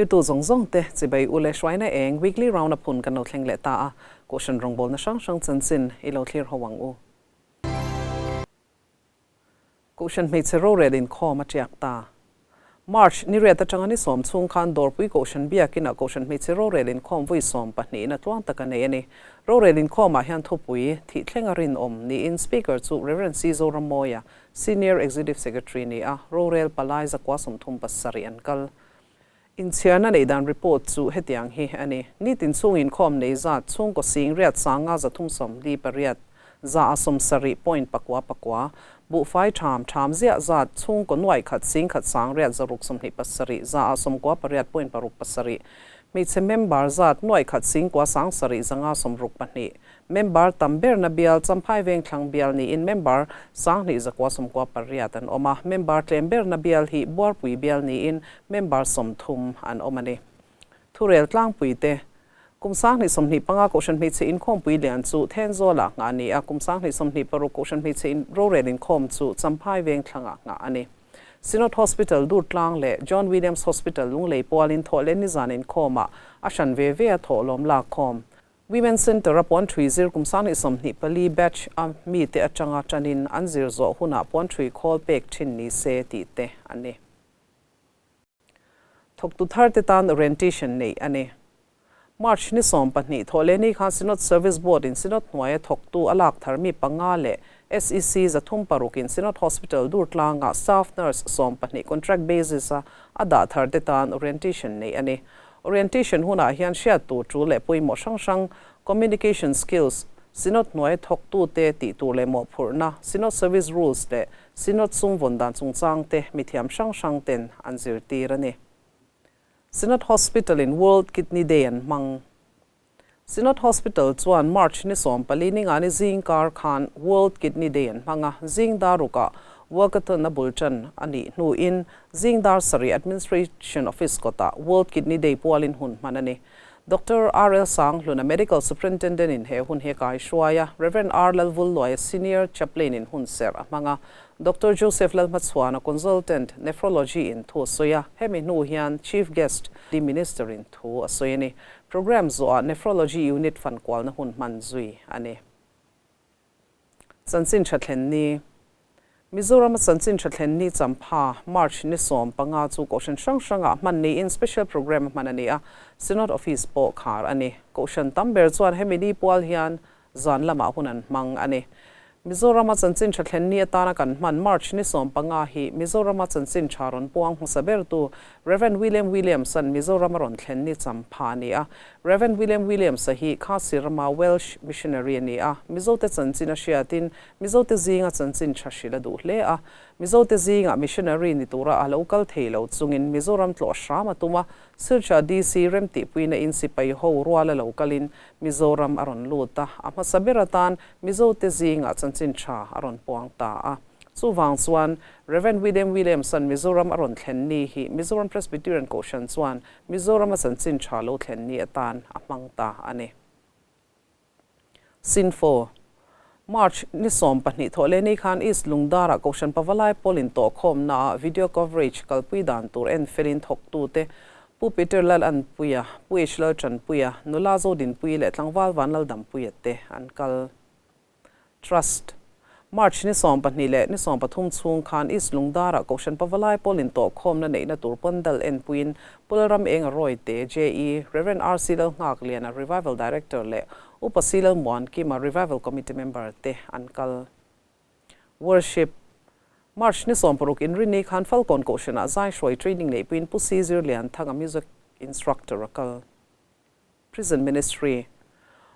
Thlirtu zawng zawng te chibai u leh hruaina eng weekly round up hun kan lo thleng leh ta a, Kohhran rawngbawlna hrang hrang chanchin i lo thlir ho ang u. Kohhran hmeichhe rorel inkhawm a tiak ta. March ni riat atanga ni sawm chhung khan Dawrpui Kohhran biakinah Kohhran hmeichhe rorel inkhawm vawi sawm pahnihin a tluang tak a nei a ni. Rorel inkhawmah hian thupui thih thleng a rinawm niin Speaker chu Rev. C. Zorammawia, Senior Executive Secretary ni a, rorel palai zakua 37 an kal. Inchhiarna neih dan report chu hetiang hi a ni. Nitin chhung inkhawm nei zat chhungkaw sing riat sanga 348, 170 point pakua pakua, buhfai tham tham ziah zat chhungkaw nuai khat sing khat sang riat 627, 98 point paruk pasarih, hmeichhe member zat nuai khat sing kua sang sarih 562, Member tam berna bial Champhai Vengthlang bial niin member 21 98 an awm a, member tlem berna bial hi Buarpui bial niin member 30 an awm a ni. Thurel tlangpui te Kum 2025 Kohhran hmeichhe inkhawmpui lian chu Thenzawlah nghah a ni a, kum 2026 Kohhran hmeichhe in rorel inkhawm chu Champhai Vengthlangah nghah a ni. Synod Hospital Durtlang leh John Williams Hospital Lunglei pualin thawhleh nizan inkhawmah a hran ve ve a thawhlawm lakkhawm. Women's Centre a puan thui zir kum 2024 batch a mite atanga tanin an zir zawh hunah puan thui khawl pek thin ni se tih te a ni. Thawktu thar te tan orientation nei a ni. March ni 12 thawhleh ni khan Synod Service Board in Synod hnuaia thawktu a lak thar mi panga leh SEC 306 in Synod Hospital Durtlanga staff nurse 12 contract basis a a dah thar te tan orientation nei a ni. Orientation hunah hian hriat tur tul leh pawimawh hrang hrang, communication skills, Synod hnuai thawktu te tih tur leh mawhphurhna, Synod Service Rules leh Synod sum vawn dan chungchang te mithiam hrang hrang ten an zirtir a ni. Synod Hospital in World Kidney Day an hmang. Synod Hospital chuan March ni 14 ni nga ni zing kar khan World Kidney Day an hmang a, zing darukah Workathon a bul tan a nih hnuin zing dar sarih Administration Office kawtah World Kidney Day pualin hun hman a ni. Doctor R L Sanghluna Medical Superintendent in he hun hi a kai hruai a, Rev R Lalvulluaia Senior Chaplain in hun serh a hmang a, Doctor Joseph Lalhmachhuana Consultant Nephrology in thu a sawi a, hemi hnu hian Chief Guest the Minister in thu a sawi a ni. Programme zawhah Nephrology Unit fan kualna hun hman zui a ni. Chanchin tha thlen ni. Mizoram a chanchin tha thlen ni champha March ni 15 chu Kohhran hrang hrangah hman niin special programme a hman a ni a, Synod Office pawh khar a ni. Kohhran tam ber chuan hemi ni pual hian zan lamah hun an hmang a ni. Mizoram a chanchin tha thlen ni atana kan hman March ni 15 hi Mizoram a chanchin tha rawn puang hmasa bertu Rev William Williams an Mizoram a rawn thlen ni champha a ni a. Rev William Williams a hi Khasi rama Welsh missionary a ni a, Mizote chanchin a hriatin Mizote zinga chanchin tha hrilh a duh hle a. Mizote zinga missionary ni tura a lo kal thei lo chungin Mizoram tlawh hram a tum a, Silchar DC remtihpuina in sipai ho rual a lo kalin Mizoram a rawn lut a, a hmasa ber atan Mizote zinga chanchin tha a rawn puang ta a. Chuvang chuan Rev William Williams an Mizoram a rawn thlen ni hi Mizoram Presbyterian Kohhran chuan Mizoram a chanchin tha lo thlen ni atan a hmang ta a ni. Sinfo. March ni 12 thawhleh ni khan East Lungdara Kohhran Pavalai Pawl in tawh khawmnaah video coverage kalpui dan tur en felin thawktu te Pu Peter Lal Anpuia, Pu H Lal Tanpuia, Nula Zodinpui leh Tlangval Van Lal Dampuia te an kal. Trust. March ni 12 leh ni 13 chhung khan East Lungdara Kohhran Pavalai Pawl in tawh khawmna neihna tur pandal en puiin Pulram Eng a Roy te JE, Rev R C Lal Nghak Liana Revival Director leh Upa C Lal Muan Kima Revival Committee member te an kal. Worship. March ni 16 in rini khan Falcon Kohhranah zai hruai training nei puiin Pu C Zir Lian Thanga music instructor a kal. Prison Ministry.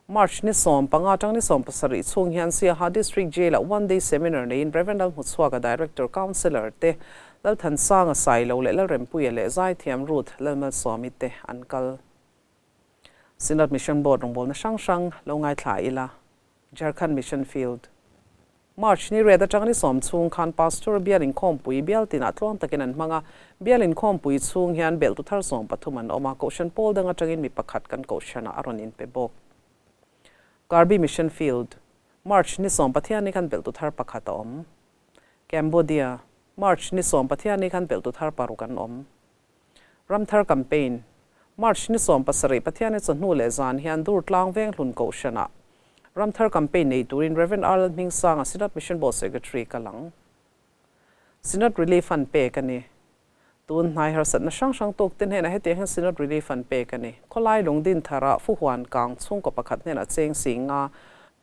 March ni 15 tang ni 17 chhung hian Siaha District Jail a one day seminar neiin Rev Lal Hmuchhuaka Director Councillor te Lal Thansanga Sailo leh Lal Rempuia leh Zaithiam Ruth Lalmalsawmi te an kal. Synod Mission Board rawngbawlna hrang hrang lo ngaithla ila. Jharkhand Mission Field. March ni riat atang ni sawm chhung khan Pastor bial inkhawmpui bial tinah tluang takin an hmang a, bial inkhawmpui chhung hian belhtu thar 13 an awm a, Kohhran pawl dang atangin mi pakhat kan Kohhranah a rawn inpe bawk. Karbi Mission Field. March ni 10 Pathian ni khan belhtu thar pakhat a awm. Cambodia. March ni 10 Pathian ni khan belhtu thar paruk an awm. Ramthar Campaign. March ni 17 Pathianni chawhnu leh zan hian Durtlang Venghlun Kohhranah Ramthar Campaign nei turin Rev. R. Lalhmingsanga Synod Mission Board Secretary kal ang. Synod Relief Fund pek a ni. Tun hnai harsatna hrang hrang tawk te hnenah hetiang hian Synod Relief Fund pek a ni. Khawlai lungdin tharah Fuhuan kang chhungkaw pakhat hnenah cheng sing nga,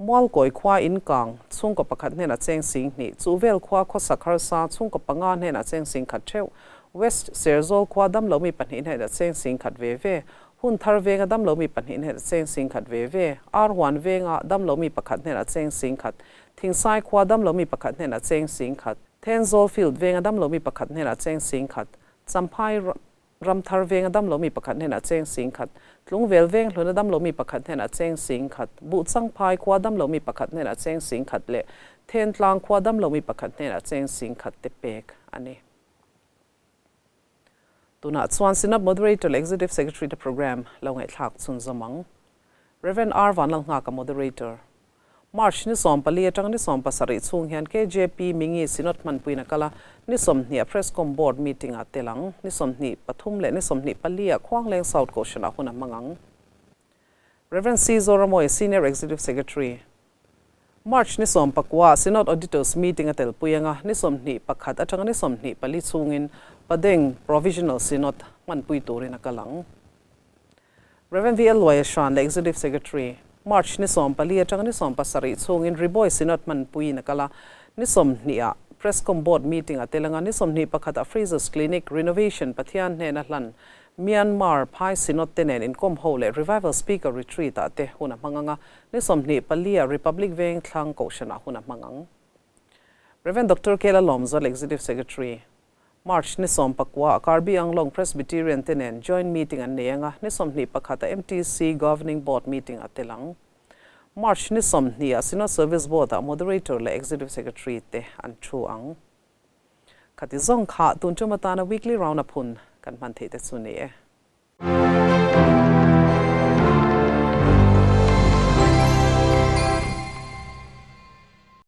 Mualkawi khua in kang chhungkaw pakhat hnenah cheng sing hnih, Chuhvel khua khawsak harsa chhungkaw panga hnenah cheng sing khat theuh, West Serzawl khua damlomi pahnih hnenah cheng sing khat ve ve, Hunthar venga damlomi pahnih hnenah cheng sing khat ve ve, Arhuan venga damlomi pakhat hnenah cheng sing khat, Thingsai khua damlomi pakhat hnenah cheng sing khat, Thenzawl Field venga damlomi pakhat hnenah cheng sing khat, Champhai Ramthar venga damlomi pakhat hnenah cheng sing khat, Tlungvel veng hluna damlomi pakhat hnenah cheng sing khat, Buhchangphai khua damlomi pakhat hnenah cheng sing khat leh Thentlang khua damlomi pakhat hnenah cheng sing khat te pek a ni. Tunah chuan Synod Moderator leh Executive Secretary te program lo ngaihthlak chhunzawm ang. Rev. R. Vanlalnghaka Moderator. March ni 14 atanga ni 17 chhung hian KJP Mingi Synod hmanpuiin a kal a, ni 20 ah Prescom Board meeting ah tel ang. Ni 23 leh ni 24 ah Khuangleng South Kohhran ah hun a hmang ang. Rev. C. Zoramoy, Senior Executive Secretary. March ni 19 ah Synod Auditors meeting a telpui anga ni 21 atanga ni 24 chhungin Padeng Provisional Synod hmanpui turin a kal ang. Rev. VL Luaia Hran leh Executive Secretary, March ni 14 atanga ni 17 chhungin Riboi Synod hmanpuiin a kal a, ni 20 ah Prescom Board meeting a tel anga ni 21 ah Fraser's Clinic renovation Pathian hnena hlan Myanmar Phai Synod te nen inkawm ho leh Revival Speaker Retreat ah te hun a hmang anga ni 24 ah Republic Veng Thlang Kohhran ah hun a hmang ang. Rev. Doctor Kela Lawmzal Executive Secretary, March ni 19 ah Karbi Anglong Presbyterian te nen joint meeting an nei anga ni 21 ah MTC Governing Board meeting a tel ang. March ni 20 ah Synod Service Board ah Moderator leh Executive Secretary te an thu ang. Khati zawng kha tun tum atana weekly round up hun kan hman theih te chu ni e.